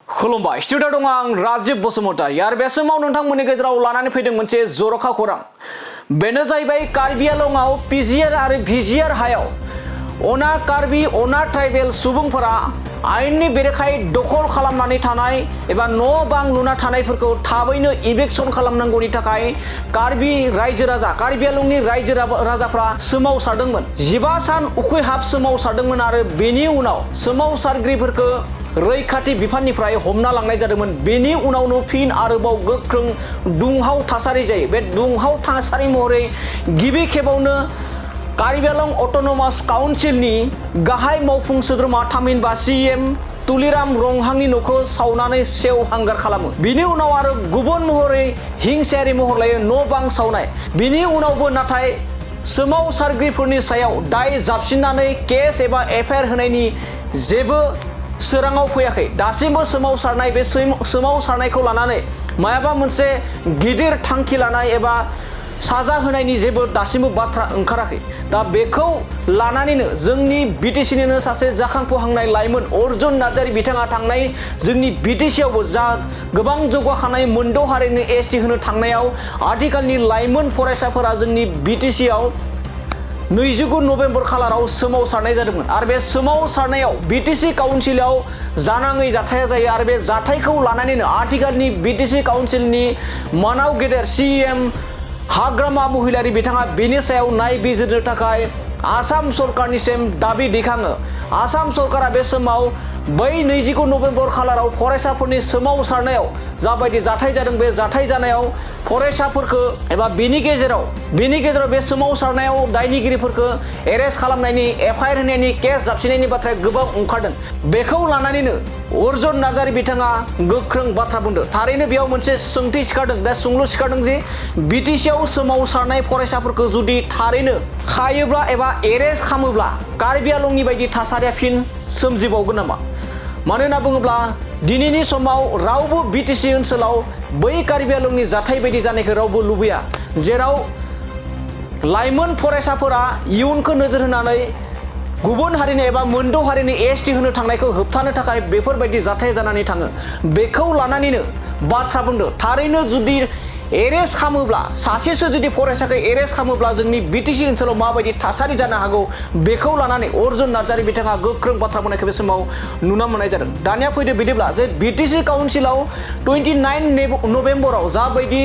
खुलुमबाय स्टुडिअ दं आं राजीब बसुमतारी आरो बे समाव नोंथांमोननि गेजेराव लानानै फैदों मोनसे जर'खा खौरां बेनो जाहैबाय कार्बि आंलंआव पिजिआर आरो भिजिआर हायाव अना कार्बि अना ट्राइबेल सुबुंफोरा आयेननि बेरेखायै दखल खालामनानै थानाय एबा न' बां लुना थानायफोरखौ थाबैनो इभिक्सन खालामनांगौनि थाखाय कार्बि रायजो राजा कार्बि आंलंनि रायजो राजाफ्रा सोमावसारदोंमोन 15 सान उखैहाब सोमावसारदोंमोन आरो बेनि उनाव सोमावसारगिरिफोरखौ रैखाथि बिफाननिफ्राय हमना लांनाय जादोंमोन बेनि उनावनो फिन आरोबाव गोख्रों दुंहाव थासारि जायो बे दुंहाव थासारि महरै गिबि खेबावनो कार्बि आंलं अट'नमास काउन्सिलनि गाहाय मावफुं सोद्रोमा थामहिनबा सीएम तुलिराम रंहांनि न'खौ सावनानै सेवहांगार खालामो बिनि उनाव आरो गुबुन महरै हिंसायारि महर लायो न' बां सावनाय बिनि उनावबो नाथाय सोमावसारगिरिफोरनि सायाव दाय जाबसिननानै केस एबा एफआइआर होनायनि जेबो सोराङाव फैयाखै दासिमबो सोमावसारनाय बे सोमावसारनायखौ लानानै मायाबा मोनसे गिदिर थांखि लानाय एबा साजा होनायनि जेबो दासिमबो बाथ्रा ओंखाराखै दा बेखौ लानानैनो जोंनि बिटिसिनिनो सासे जाखांफुहांनाय लाइमोन अर्जुन नार्जारी बिथाङा थांनाय जोंनि बिटिसिआवबो जा गोबां जौगाखानाय मोनद' हारिनि एसटि होनो थांनायाव आथिखालनि लाइमोन फरायसाफोरा जोंनि बिटिसिआव 29 नभेम्बर खालाराव सोमावसारनाय जादोंमोन आरो बे सोमावसारनायाव बिटिसि काउन्सिलाव जानाङै जाथाया जायो आरो बे जाथायखौ लानानैनो आथिखालनि बिटिसि काउन्सिलनि मानाव गेदेर सीएम हाग्रामा महिलारि बिथाङा बेनि सायाव नायबिजिरनो थाखाय आसाम सरकारनिसिम दाबि दैखाङो आसाम सरकारा बे समाव बै 29 नभेम्बर खालाराव फरायसाफोरनि सोमावसारनायाव जाबायदि जाथाय जादों बे जाथाय जानायाव फरायसाफोरखौ एबा बेनि गेजेराव बे सोमावसारनायाव दायनिगिरिफोरखौ एरेस्ट खालामनायनि एफआइआर होनायनि केस जाबसिनायनि बाथ्राया गोबां ओंखारदों बेखौ लानानैनो अर्जुन नार्जारी बिथाङा गोख्रों बाथ्रा बुंदों थारैनो बेयाव मोनसे सोंथि सिखारदों दा सोंलु सिखारदों जे बिटिसिआव सोमावसारनाय फरायसाफोरखौ जुदि थारैनो खायोब्ला एबा एरेस्ट खालामोब्ला कार्बि आंलंनि बायदि थासारिया फिन सोमजिबावगोन नामा मानो होनना बुङोब्ला दिनैनि समाव रावबो बिटिसि ओनसोलाव बै कार्बि आंलंनि जाथाय बायदि जानायखौ रावबो लुबैया जेराव लाइमोन फरायसाफोरा इयुनखौ नोजोर होनानै गुबुन हारिनि एबा मोनद' हारिनि एसटि होनो थांनायखौ होबथानो थाखाय बेफोरबायदि जाथाय जानानै थाङो बेखौ लानानैनो बाथ्रा बुंदों थारैनो जुदि एरेस्ट खालामोब्ला सासेसो जुदि फरायसाखौ एरेस्ट खालामोब्ला जोंनि बिटिसि ओनसोलाव माबायदि थासारि जानो हागौ बेखौ लानानै अर्जुन नार्जारी बिथाङा गोख्रों बाथ्रा बुंनायखौ बे समाव नुनो मोननाय जादों दानिया फैदो बिदिब्ला जे बिटिसि काउन्सिलाव 29 नभेम्बराव जाबायदि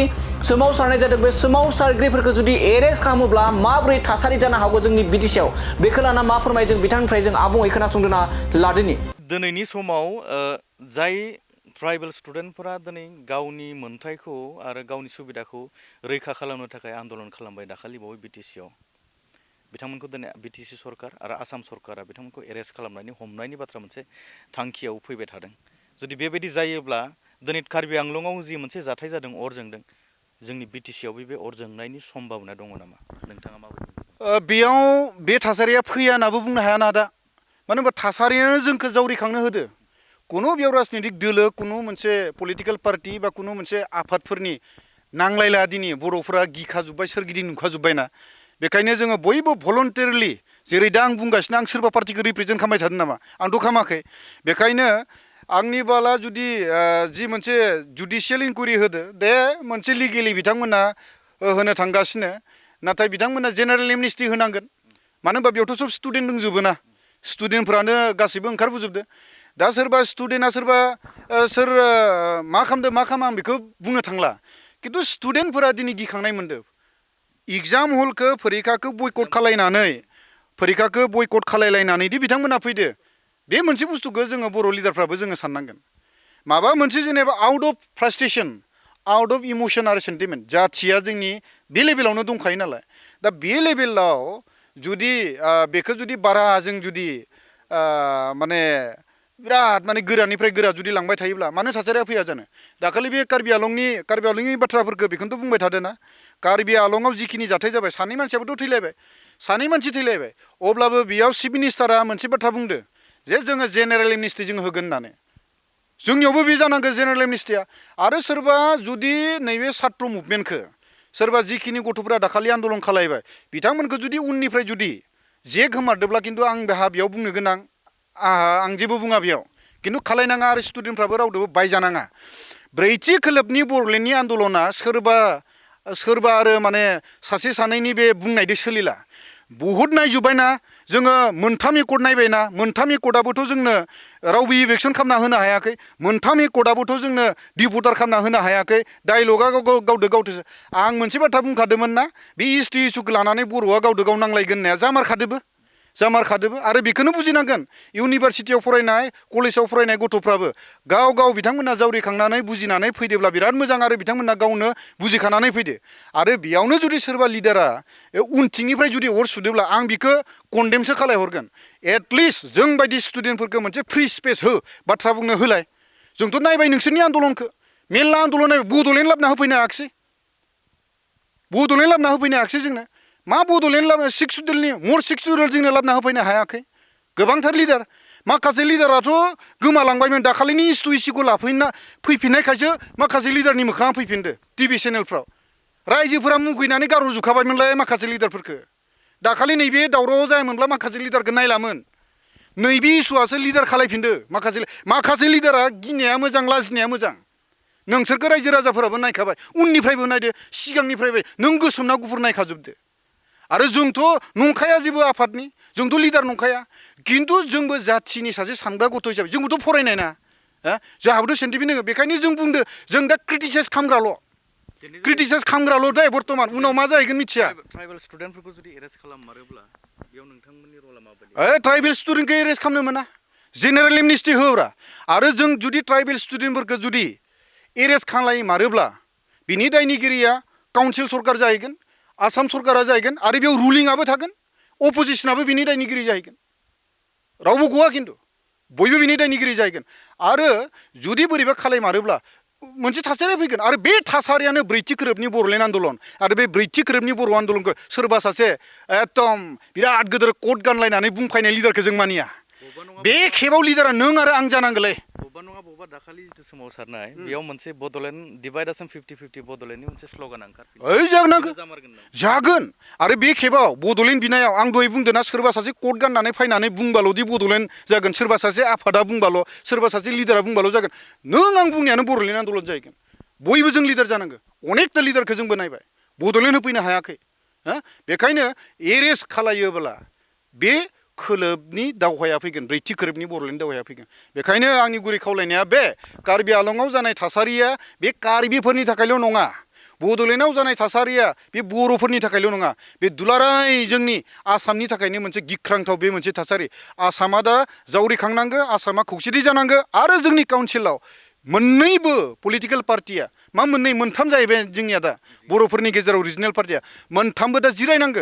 सोमावसारनाय जादों बे सोमावसारगिरिफोरखौ जुदि एरेस्ट खालामोब्ला माबोरै थासारि जानो हागौ जोंनि बिटिसिआव बेखौ लाना मा फोरमायदों बिथांनिफ्राय जों आबुङै खोनासंदोना लादोनि दिनैनि समाव जाय ट्राइबेल स्टुडेन्टफोरा दिनै गावनि मोन्थायखौ आरो गावनि सुबिदाखौ रैखा खालामनो थाखाय आन्दलन खालामबाय दाखालि बावै बिटिसिआव बिथांमोनखौ दिनै बिटिसि सरकार आरो आसाम सरकारा बिथांमोनखौ एरेस्ट खालामनानै हमनायनि बाथ्रा मोनसे थांखियाव फैबाय थादों जुदि बेबायदि जायोब्ला दिनै कार्बि आंलंआव जि मोनसे जाथाय जादों अर जोंदों जोंनि बिटिसिआवबो बे अर जोंनायनि सम्भाबना दङ नामा नोंथाङा माबायदि बेयाव बे थासारिया फैया होननाबो बुंनो हाया ना दा मानो होनबा थासारियानो जोंखौ जावरिखांनो होदो कुनु बेयाव राजनितिक दोलो कुनु मोनसे पलिटिकेल पार्टि बा कुनु मोनसे आफादफोरनि नांलायला दिनै बर'फोरा गिखाजोब्बाय सोरगिदिं नुखाजोब्बायना बेखायनो जोङो बयबो भलन्टारिलि जेरै दा आं बुंगासिनो आं सोरबा पार्टिखौ रिप्रेजेन्ट खालामबाय थादों नामा आंथ' खालामाखै बेखायनो आंनि बाला जुदि जि मोनसे जुडिसियेल इनकुवेरि होदो दे मोनसे लिगेलि बिथांमोना होनो थांगासिनो नाथाय बिथांमोना जेनेरेल एमनेस्टि होनांगोन मानो होनबा बेयावथ' सब स्टुडेन्ट दंजोबो ना स्टुडेन्टफ्रानो गासैबो ओंखारबोजोबदो दा सोरबा स्टुडेन्टआ सोरबा सोर मा खालामदो मा खालामा आं बेखौ बुंनो थांला खिन्थु स्टुडेन्टफोरा दिनै गिखांनाय मोनदों एग्जाम हलखौ फरिखाखौ बयकट खालायलायनानै दि बिथांमोना फैदो बे मोनसे बुस्थुखौ जोङो बर' लिडारफ्राबो जोङो साननांगोन माबा मोनसे जेनेबा out of frustration out of emotion आरो सेन्टिमेन्ट जाथिया जोंनि बे लेभेलावनो दंखायो नालाय दा बे लेभेलाव जुदि बेखौ जुदि बारा जों जुदि माने बिराद माने गोरानिफ्राय गोरा जुदि लांबाय थायोब्ला मानो थासारिया फैया जानो दाखालि बे कार्बि आंलंनि बाथ्राफोरखौ बेखौनोथ' बुंबाय थादों ना कार्बि आंलंआव जिखिनि जाथाय जाबाय सानै मानसियाबोथ' थैलायबाय सानै मानसि थैलायबाय अब्लाबो बेयाव चिफ मिनिस्टारा मोनसे बाथ्रा बुंदो जे जोङो जेनेरेल एमनेस्टि जों होगोन होननानै जोंनियावबो बे जानांगौ जेनेरेल एमनेस्टिया आरो सोरबा जुदि नैबे छात्र मुभमेन्टखौ सोरबा जिखिनि गथ'फोरा दाखालि आन्दलन खालायबाय बिथांमोनखौ जुदि उननिफ्राय जुदि जे गोमारदोब्ला खिन्थु आं बेयाव बुंनो गोनां आं जेबो बुङा बेयाव खिन्थु खालायनाङा आरो स्टुडेन्टफ्राबो रावदोबो बायजानाङा ब्रैथि खोलोबनि बर'लेण्डनि आन्दलना सोरबा आरो माने सासे सानैनि बे बुंनायदो सोलिला बहुद नायजुबबायना जोङो मोनथाम एकर्ड नायबायना मोनथाम एकर्डआबोथ' जोंनो रावबो इभेक्सन खालामना होनो हायाखै मोनथाम एकर्डआबोथ' जोंनो डिपुटार खालामना होनो हायाखै डायलगा गावदो आं मोनसे बाथ्रा बुंखादोंमोन ना बे हिस्ट्रि इस्युखौ लानानै बर'आ गावदो गाव नांलायगोन होननाया जामारखादोबो आरो बेखौनो बुजिनांगोन इउनिभारसिटियाव फरायनाय कलेजाव फरायनाय गथ'फ्राबो गाव बिथांमोना जावरिखांनानै बुजिनानै फैदोब्ला बिराद मोजां आरो बिथांमोना गावनो बुजिखानानै फैदो आरो बेयावनो जुदि सोरबा लिडारा उनथिंनिफ्राय जुदि अर सुदोब्ला आं बिखौ कन्डेमसो खालायहरगोन एटलिस्ट जों बायदि स्टुडेन्टफोरखौ मोनसे फ्रि स्पेस हो बाथ्रा बुंनो होलाय जोंथ' नायबाय नोंसोरनि आन्दलनखौ मेरला आन्दलन नायबाय बड'लेण्ड लाबोना होफैनो हायाखिसै जोंनो मा बड'लेण्ड लाबोना सिक्स सिडुल जोंनो लाबोना होफैनो हायाखै गोबांथार लिडार माखासे लिडाराथ' गोमालांबायमोन दाखालिनि इस्युखौ फैफिननायखायसो माखासे लिडारनि मोखाङा फैफिनदो टिभि चेनेलफ्राव रायजोफोरा मुगैनानै गारहरजोबखाबायमोनलाय माखासे लिडारफोरखौ दाखालि नैबे दावरावआव जायामोनब्ला माखासे लिडारखौ नायलामोन नैबे इस्युआसो लिडार खालायफिनदो माखासे लिडारा गिनाया मोजां लाजिनाया मोजां नोंसोरखौ रायजो राजाफोराबो नायखाबाय उननिफ्रायबो नायदो सिगांनिफ्रायबो नों गोसोम ना गुफुर नायखाजोबदो आरो जोंथ' नंखाया जेबो आफादनि जोंथ' लिडार नंखाया खिन्थु जोंबो जाथिनि सासे सानग्रा गथ' हिसाबै जोंबोथ' फरायनाय ना जोंहाबोथ' सेन्टिफिक नोङो बेखायनो जों बुंदो जों दा क्रिटिसाइज खालामग्राल' दे बर्थमान उनाव मा जाहैगोन मिथिया ट्राइबेल स्टुडेन्टफोरखौ जुदि एरेस्ट खालाममारोब्ला बेयाव नोंथांमोननि रला माबायदि ट्राइबेल स्टुडेन्टखौ एरेस्ट खालामनो मोना जेनेरेल एमनेस्टि होब्रा आरो जों जुदि ट्राइबेल स्टुडेन्टफोरखौ जुदि एरेस्ट खालाममारोब्ला बिनि दायनिगिरिया काउन्सिल सरकार जाहैगोन आसाम सरकारा जाहैगोन आरो बेयाव रुलिंआबो थागोन अपोजिसनाबो बिनि दायनिगिरि जाहैगोन रावबो गवा खिन्थु बयबो बिनि दायनिगिरि जाहैगोन आरो जुदि बोरैबा खालाममारोब्ला मोनसे थासारिया फैगोन आरो बे थासारियानो ब्रैथि खोलोबनि बर'लेण्ड आन्दलन आरो बे ब्रैथि खोलोबनि बर' आन्दलनखौ सोरबा सासे एकदम बिराद गिदिर कोट गानलायनानै बुंफायनाय लिडारखौ जों मानिया बे खेबाव लिडारा नों आरो आं जानांगोलै बबेबा दाखालि जिथु सोमावसारनाय बेयाव मोनसे बड'लेण्ड डिभाइडेसन 50-50 बड'लेण्डनि मोनसे स्ल'गान जागोन आरो बे खेबाव बड'लेण्ड बिनायाव आं दहाय बुंदों ना सोरबा सासे कोट गाननानै फैनानै बुंबाल'दि बड'लेण्ड जागोन सोरबा सासे आफादा बुंबाल' सोरबा सासे लिडारा बुंबाल' जागोन नों आं बुंनायानो बर'लेण्ड आन्दलन जाहैगोन बयबो जों लिडार जानांगौ अनेकथा लिडारखौ जोंबो नायबाय बड'लेण्ड होफैनो हायाखै बेखायनो एरेस्ट खालायोब्ला बे खोलोबनि दावहाया फैगोन ब्रैथि खोलोबनि बर'लेण्ड दावहाया फैगोन बेखायनो आंनि गुरै खावलायनाया बे कार्बि आलंआव जानाय थासारिया बे कार्बिफोरनि थाखायल' नङा बड'लेण्डआव जानाय थासारिया बे बर'फोरनि थाखायल' नङा बे दुलाराय जोंनि आसामनि थाखायनो मोनसे गिख्रांथाव बे मोनसे थासारि आसामा दा जावरिखांनांगौ आसामा खौसेथि जानांगौ आरो जोंनि काउन्सिलाव मोननैबो पलिटिकेल पार्टिया मोनथाम जाहैबाय जोंनिया दा बर'फोरनि गेजेराव रिजनेल पार्टिया मोनथामबो दा जिरायनांगौ